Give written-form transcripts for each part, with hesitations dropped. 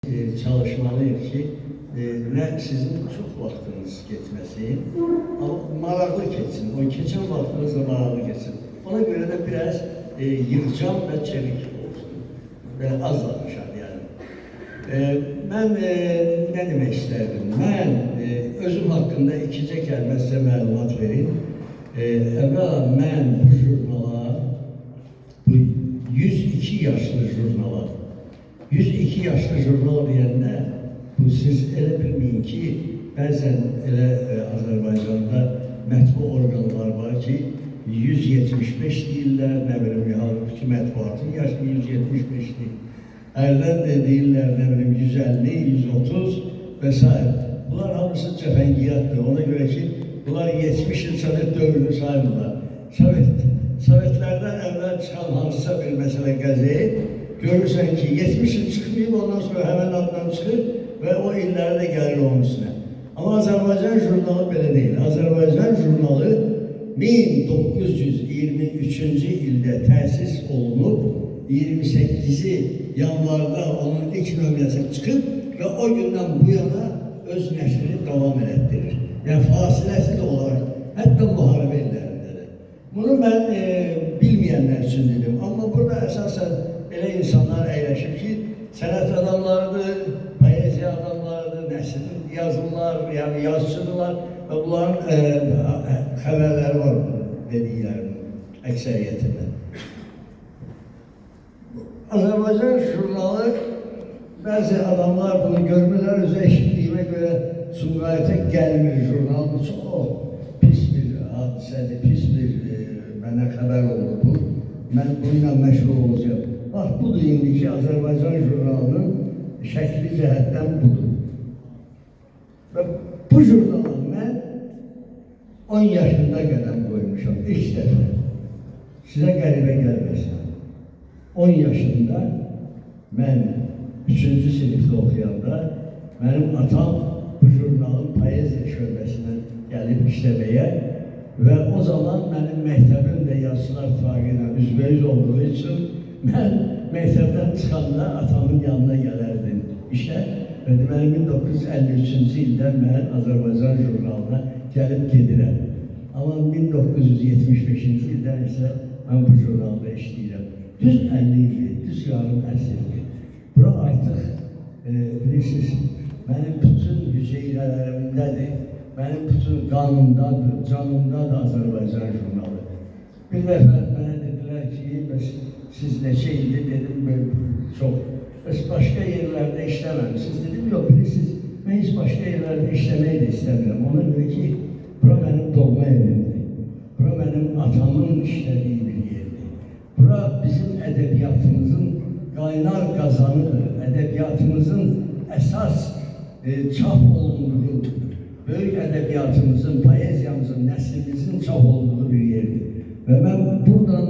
Çalışmalıyıq ki, nə sizin çox vaxtınız getməsin, amma maraqlı keçsin. O keçən vaxtınız da maraqlı keçsin. Ona görə də biraz yığcam və çevik olsun və az danışaq yəni. Mən nə demək istərdim? Mən özüm haqqında ikicə kəlmə sizə məlumat verim. Əvvəla mən bu jurnala, bu 102 yaşlı jurnala, 102 yaşlı jurnal deyəndə bu siz elə bilməyin ki, bəzən elə Azərbaycanda mətbu orqanlar var ki, 175 deyirlər, nə bilim, halbuki mətbuatın yaşı 175-dir. Ərdən də deyirlər, nə bilim, 150, 130 və s. Bunlar hamısı cəfəngiyatdır. Ona görə ki, bunlar 70 il Sovet dövrünü saymırlar. Sovetlərdən əvvəl çıxan hansısa bir məsələ qəzet, görürsən ki, 70 il çıxmayıb, ondan sonra həmən addan çıxır və o illəri də gəlir onun üstünə. Amma Azərbaycan jurnalı belə deyil. Azərbaycan jurnalı 1923-cü ildə təsis olunub, 28-i yanvarda onun ilk nömrəsi çıxıb və o gündən bu yana öz nəşrini davam elətdirir. Yəni fasiləsiz olaraq, hətta müharibə illərində də. Bunu mən bilməyənlər üçün dedim. Amma burada əsasən elə insanlar əyləşib ki, sənət adamlarıdır, poeziya adamlarıdır, nəsr yazırlar, yəni yazıçıdırlar və bunların xəbərləri var dediklərimin əksəriyyətində. Azərbaycan jurnalı, bəzi adamlar bunu görmürlər, özü eşitdiyimə görə Sumqayıta gəlmir jurnal. Bu çox pis bir hadisədir, pis bir mənə xəbər oldu bu. Mən bununla məşğul olacağam. Bax, budur indiki Azərbaycan jurnalının şəkli cəhətdən budur. Və bu jurnala mən 10 yaşında qədəm qoymuşam, ilk dəfə. Sizə qəribə gəlməsin. 10 yaşında mən 3-cü sinifdə oxuyanda mənim atam bu jurnalın poeziya şöbəsinə gəlib işləməyə və o zaman mənim məktəbim də Yazıçılar İttifaqı ilə üzbəüz olduğu üçün mən məktəbdən çıxanda atamın yanına gələrdim işə və deməli 1953-cü ildə mən Azərbaycan jurnalına gəlib gedirəm. Amma 1975-ci ildən isə mən bu jurnalda işləyirəm. Düz 50 ildir, düz yarım əsrdir. Bura artıq, bilirsiniz, mənim bütün hüceyrələrimdədir, mənim bütün qanımdadır, canımdadır Azərbaycan jurnalı. Bir dəfə mənə dedilər ki, bəs siz neçə ildir, dedim, böyle çox. Bəs başqa yerlərdə işləməmisiniz? Dedim, yox, bilirsiniz, mən heç başqa yerlərdə işləməyi də istəmirəm. Ona görə ki, bura mənim doğma evimdir. Bura mənim atamın işlədiyi bir yerdir. Bura bizim ədəbiyyatımızın qaynar qazanıdır. Ədəbiyyatımızın əsas çap olunduğu, böyük ədəbiyyatımızın, poeziyamızın, nəslimizin çap olunduğu bir yerdir. Və mən buradan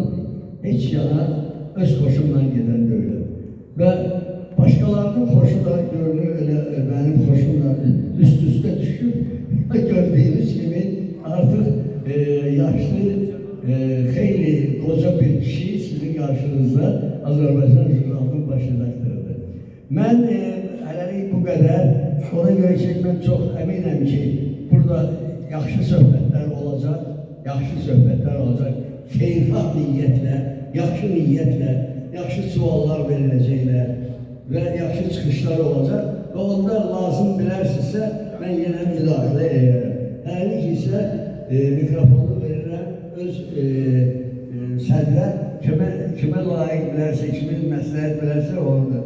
heç yana öz xoşumla gedən deyiləm. Və başqalarının xoşu da görünür, elə mənim xoşumla üst-üstə düşüb, gördüyünüz kimi artıq yaşlı, xeyli qoca bir kişi sizin qarşınızda Azərbaycan jurnalının baş redaktorudur. Mən hələlik bu qədər. Ona görə ki, mən çox əminəm ki, burada yaxşı söhbətlər olacaq, yaxşı söhbətlər olacaq. Xeyirxah niyyətlə, yaxşı niyyətlə, yaxşı suallar veriləcəklər və yaxşı çıxışlar olacaq və onda lazım bilərsinizsə, mən yenə müdaxilə edərəm. Hələlik isə mikrofonu verirəm öz sədrə, kimə layiq bilərsə, kimin məsləhət bilərsə onu da.